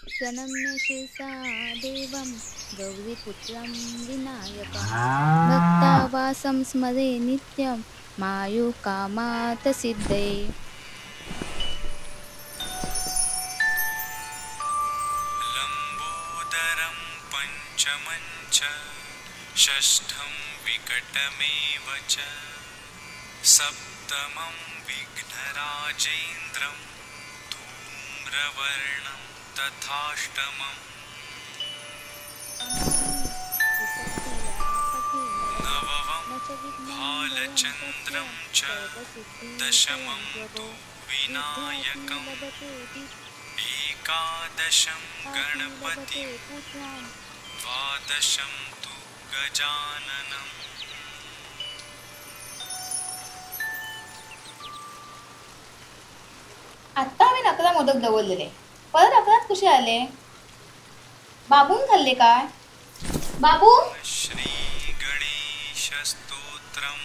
प्रणम्य शिरसा देवं गौरीपुत्रं विनायकं भक्तावासं स्मरे नित्यं मायुकामार्थसिद्धये। लम्बोदरं पञ्चमं च षष्ठं विकटमेव च सप्तमं विघ्नराजेन्द्रं धूम्रवर्णं तथाष्टमम् नवमं भालचन्द्रं च दशमं तु विनायकम् एकादशं गणपतिं द्वादशं तु गजाननम्। आत्ता हांवें 11 मोदक दवरलेले, परत 11 कशे आले? बाबून खाल्ले काय? बाबू? श्री गणेश स्तोत्रं।